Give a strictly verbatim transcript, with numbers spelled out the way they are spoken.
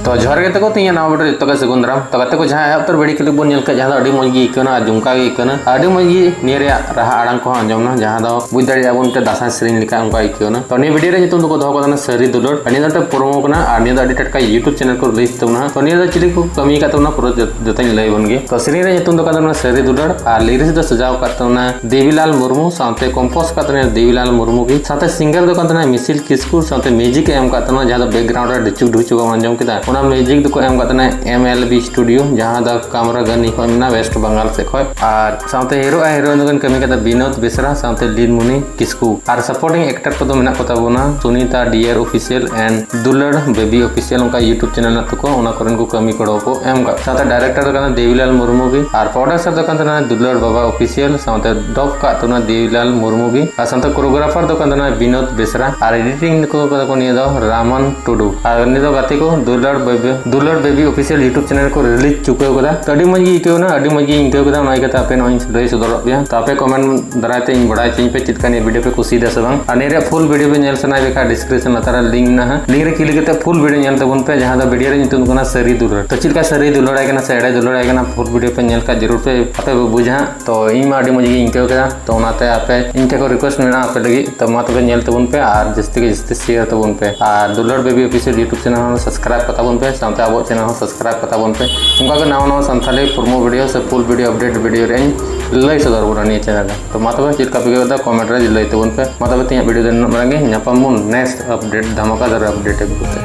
ᱛᱚ ᱡᱚᱦᱟᱨ ᱜᱮ ᱛᱟᱠᱚ, ᱛᱤᱧᱟᱹ ᱱᱟᱣᱟ video ᱡᱚᱛᱚ ᱜᱮ ᱥᱟᱹᱜᱩᱱ ᱫᱟᱨᱟᱢ᱾ ᱛᱚ ᱜᱟᱛᱮ ᱠᱚ, ᱡᱟᱦᱟᱸ ᱮᱦᱚᱵ ᱩᱛᱟᱹᱨ video clip ᱵᱚᱱ ᱧᱮᱞ ᱠᱮᱫ, ᱡᱟᱦᱟᱸ ᱫᱚ ᱟᱹᱰᱤ ᱢᱚᱡᱽ ᱜᱮ ᱟᱹᱭᱠᱟᱹᱣ ᱮᱱᱟ ᱟᱨ ᱡᱚᱢᱠᱟᱣ ᱜᱮ ᱟᱹᱭᱠᱟᱹᱣ ᱮᱱᱟ, ᱟᱹᱰᱤ ᱢᱚᱡᱽ ᱜᱮ ᱱᱤᱭᱟᱹ ᱨᱮᱭᱟᱜ ᱨᱟᱦᱟ ᱟᱲᱟᱝ ᱠᱚᱦᱚᱸ ᱟᱸᱡᱚᱢ ᱮᱱᱟ, ᱡᱟᱦᱟᱸ ᱫᱚ ᱵᱩᱡᱽ ᱫᱟᱲᱮᱭᱟᱜᱼᱟ ᱵᱚᱱ ᱢᱤᱫᱴᱮᱱ ᱫᱟᱸᱥᱟᱭ ᱥᱮᱨᱮᱧ ᱞᱮᱠᱟ ᱚᱱᱠᱟ ᱟᱹᱭᱠᱟᱹᱣ ᱮᱱᱟ᱾ ᱛᱚ ᱱᱤᱭᱟᱹ video ᱨᱮ ᱧᱩᱛᱩᱢ ᱫᱚᱠᱚ ᱫᱚᱦᱚ ᱠᱟᱫᱟ ᱥᱟᱹᱨᱤ ᱫᱩᱞᱟᱹᱲ, ᱟᱨ ᱱᱤᱭᱟᱹ ᱫᱚ ᱢᱤᱫᱴᱮᱱ ᱯᱨᱳᱢᱳ ᱠᱟᱱᱟ ᱟᱨ ᱱᱤᱭᱟᱹ ᱫᱚ ᱟᱹᱰᱤ ᱴᱟᱴᱠᱟ YouTube channel ᱠᱚ release ᱛᱟᱵᱚᱱᱟ᱾ ᱛᱚ ᱱᱤᱭᱟᱹ ᱫᱚ ᱪᱤᱞᱤ ᱠᱚ ᱠᱟᱹᱢᱤ ᱟᱠᱟᱫ ᱛᱟᱵᱚᱱᱟ ᱯᱩᱨᱟᱹ ᱡᱚᱛ- ᱡᱚᱛᱚᱧ ᱞᱟᱹᱭ ᱟᱵᱚᱱ ᱜᱮ᱾ ᱛᱚ ᱥᱮᱨᱮᱧ ᱨᱮ ᱧᱩᱛᱩᱢ ᱫᱚ ᱠᱟᱱ ᱛᱟᱵᱚᱱᱟ ᱥᱟᱹᱨᱤ ᱫᱩᱞᱟᱹᱲ, ᱟᱨ lyrics ᱫᱚ ᱥᱟᱡᱟᱣ ᱟᱠᱟᱫ ᱛᱟᱵᱚᱱᱟ ᱫᱮᱵᱤᱞᱟᱞ ᱢᱩᱨᱢᱩ, ᱥᱟᱶᱛᱮ compose ᱟᱠᱟᱫ ᱛᱟᱵᱚᱱᱟ ᱫᱮᱵᱤᱞᱟᱞ ᱢᱩᱨᱢᱩ ᱜᱮ, ᱥᱟᱶᱛᱮ singer ᱫᱚ ᱠᱟᱱ ᱛᱟᱵᱚᱱᱟ ᱢᱤᱥᱤᱞ ᱠᱤᱥᱠᱩ, ᱥᱟᱶᱛᱮ music ᱮ ᱮᱢ ᱟᱠᱟᱫ ᱛᱟᱵᱚᱱᱟ, ᱡᱟᱦᱟᱸ ᱫᱚ background ᱨᱮ ᱰᱷᱤᱪᱩᱠ ᱰᱷᱩᱪᱩᱠ ᱮᱢ ᱟᱸᱡᱚᱢ ᱠᱮᱫᱟ, ᱚᱱᱟ music ᱫᱚᱠᱚ ᱮᱢ ᱟᱠᱟᱫ ᱛᱟᱵᱚᱱᱟ M L B studio, ᱡᱟᱦᱟᱸ ᱫᱚ ᱠᱟᱢᱨᱟᱜᱟᱱᱤ ᱠᱷᱚᱱ ᱢᱮᱱᱟᱜᱼᱟ, West Bengal ᱥᱮᱫ ᱠᱷᱚᱱ᱾ ᱟᱨ ᱥᱟᱶᱛᱮ hero ᱟᱨ heroine ᱫᱚᱠᱤᱱ ᱠᱟᱹᱢᱤ ᱠᱟᱫᱟ ᱵᱤᱱᱳᱫ ᱵᱮᱥᱨᱟ ᱥᱟᱶᱛᱮ ᱞᱤᱞᱢᱩᱱᱤ ᱠᱤᱥᱠᱩ᱾ ᱟᱨ supporting actor ᱠᱚᱫᱚ ᱢᱮᱱᱟᱜ ᱠᱚ ᱛᱟᱵᱚᱱᱟ Sunita D R Official and ᱫᱩᱞᱟᱹᱲ ᱵᱮᱵᱤ Official, ᱚᱱᱠᱟ YouTube channel ᱢᱮᱱᱟᱜ ᱛᱟᱠᱚᱣᱟ, ᱚᱱᱟ ᱠᱚᱨᱮᱱ ᱠᱚ ᱠᱟᱹᱢᱤ ᱜᱚᱲᱚ ᱠᱚ ᱮᱢ ᱠᱟᱜ᱾ ᱥᱟᱶᱛᱮ director ᱫᱚ ᱠᱟᱱᱟ ᱫᱮᱵᱤᱞᱟᱞ ᱢᱩᱨᱢᱩ ᱜᱮ, ᱟᱨ producer ᱫᱚ ᱠᱟᱱ ᱛᱟᱦᱮᱱᱟ ᱫᱩᱞᱟᱹᱲ ᱵᱟᱵᱟ Official, ᱥᱟᱶᱛᱮ dub ᱠᱟᱜ ᱛᱟᱵᱚᱱᱟ ᱫᱮᱵᱤᱞᱟᱞ ᱢᱩᱨᱢᱩ ᱜᱮ, ᱟᱨ ᱥᱟᱶᱛᱮ choreographer ᱫᱚ ᱠᱟᱱ ᱛᱟᱦᱮᱱᱟ ᱵᱤᱱᱳᱫ ᱵᱮᱥᱨᱟ, ᱟᱨ editing ᱫᱚᱠᱚ ᱠᱟᱫᱟ ᱠᱚ ᱱᱤᱭᱟᱹ ᱫᱚ ᱨᱟᱢᱟᱱ ᱴᱩᱰᱩ᱾ ᱟᱨ ᱱᱤᱭᱟᱹ ᱫᱚ ᱜᱟᱛᱮ ᱠᱚ ᱫᱩᱞᱟᱹᱲ ᱵᱮᱵᱤ, ᱫᱩᱞᱟᱹᱲ ᱵᱮᱵᱤ Official YouTube channel ᱨᱮᱠᱚ release ᱪᱩᱠᱟᱹᱣ ᱠᱟᱫᱟ᱾ ᱛᱚ ᱟᱹᱰᱤ ᱢᱚᱡᱽ ᱜᱮ ᱟᱹᱭᱠᱟᱹᱣ ᱮᱱᱟ, ᱟᱹᱰᱤ ᱢᱚᱡᱽ ᱜᱮᱧ ᱟᱹᱭᱠᱟᱹᱣ ᱠᱮᱫᱟ, ᱚᱱᱟ ᱤᱭᱠᱟᱹᱛᱮ ᱟᱯᱮ ᱱᱚᱜᱼᱚᱭ ᱤᱧ ᱞᱟᱹᱭ ᱥᱚᱫᱚᱨᱚᱜ ᱯᱮᱭᱟ᱾ ᱛᱚ ᱟᱯᱮ comment ᱫᱟᱨᱟᱭ ᱛᱮ ᱤᱧ ᱵᱟᱲᱟᱭ ᱦᱚᱪᱚᱧ ᱯᱮ ᱪᱮᱫ ᱞᱮᱠᱟ ᱱᱤᱭᱟᱹ video ᱯᱮ ᱠᱩᱥᱤᱭᱮᱫᱟ ᱥᱮ ᱵᱟᱝ᱾ ᱟᱨ ᱱᱤᱭᱟᱹ ᱨᱮᱭᱟᱜ full video ᱯᱮ ᱧᱮᱞ ᱥᱟᱱᱟᱭᱮᱫ ᱯᱮ ᱠᱷᱟᱱ description ᱞᱟᱛᱟᱨ ᱨᱮ link ᱢᱮᱱᱟᱜᱼᱟ, link ᱨᱮ click ᱠᱟᱛᱮ full video ᱧᱮᱞ ᱛᱟᱵᱚᱱ ᱯᱮ, ᱡᱟᱦᱟᱸ ᱫᱚ video ᱨᱮ ᱧᱩᱛᱩᱢ ᱠᱟᱱᱟ ᱥᱟᱹᱨᱤ ᱫᱩᱞᱟᱹᱲ᱾ ᱛᱚ ᱪᱮᱫ ᱞᱮᱠᱟ ᱥᱟᱹᱨᱤ ᱫᱩᱞᱟᱹᱲᱟᱭ ᱠᱟᱱᱟ ᱥᱮ ᱮᱲᱮ ᱫᱩᱞᱟᱹᱲᱟᱭ ᱠᱟᱱᱟ, full video ᱯᱮ ᱧᱮᱞ ᱠᱷᱟᱱ ᱡᱟᱹᱨᱩᱲ ᱯᱮ ᱟᱯᱮ ᱯᱮ ᱵᱩᱡᱟ ᱦᱟᱸᱜ᱾ ᱛᱚ ᱤᱧ ᱢᱟ ᱟᱹᱰᱤ ᱢᱚᱡᱽ ᱜᱤᱧ ᱟᱹᱭᱠᱟᱹᱣ ᱠᱮᱫᱟ, ᱛᱚ ᱚᱱᱟᱛᱮ ᱟᱯᱮ ᱤᱧ ᱴᱷᱮᱱ ᱠᱷᱚᱱ request ᱢᱮᱱᱟᱜᱼᱟ ᱟᱯᱮ ᱞᱟᱹᱜᱤᱫ, ᱛᱚ ᱢᱟ ᱛᱚᱵᱮ ᱧᱮᱞ ᱛᱟᱵᱚᱱ ᱯᱮ ᱟᱨ ᱡᱟᱹᱥᱛᱤ ᱜᱮ ᱡᱟᱹᱥᱛᱤ share ᱛᱟᱵᱚᱱ ᱯᱮ, ᱟᱨ ᱫᱩᱞᱟᱹᱲ ᱵᱮᱵᱤ Official YouTube channel ᱦᱚᱸ subscribe ᱠᱟᱛᱟ ᱵᱚᱱ ᱯᱮ, ᱥᱟᱶᱛᱮ ᱟᱵᱚᱣᱟᱜ channel ᱦᱚᱸ subscribe ᱠᱟᱛᱟ ᱵᱚᱱ ᱯᱮ᱾ ᱚᱱᱠᱟ ᱜᱮ ᱱᱟᱣᱟ ᱱᱟᱣᱟ ᱥᱟᱱᱛᱟᱲᱤ promo video ᱥᱮ full video update video ᱨᱮ ᱤᱧ ᱞᱟᱹᱭ ᱥᱚᱫᱚᱨ ᱵᱚᱱᱟ ᱱᱤᱭᱟᱹ channel ᱨᱮ᱾ ᱛᱚ ᱢᱟ ᱛᱚᱵᱮ ᱪᱮᱫ ᱞᱮᱠᱟ ᱯᱮ ᱟᱹᱭᱠᱟᱹᱣ ᱮᱫᱟ comment ᱨᱮ ᱞᱟᱹᱭ ᱛᱟᱵᱚᱱ ᱯᱮ᱾ ᱢᱟ ᱛᱚᱵᱮ ᱛᱮᱦᱮᱧᱟᱜ video ᱫᱚ ᱱᱩᱱᱟᱹᱜ ᱢᱟᱨᱟᱝ ᱜᱮ, ᱧᱟᱯᱟᱢ ᱵᱚᱱ next update ᱫᱷᱟᱢᱟᱠᱟᱫᱟᱨ update ᱟᱹᱜᱩ ᱠᱟᱛᱮ᱾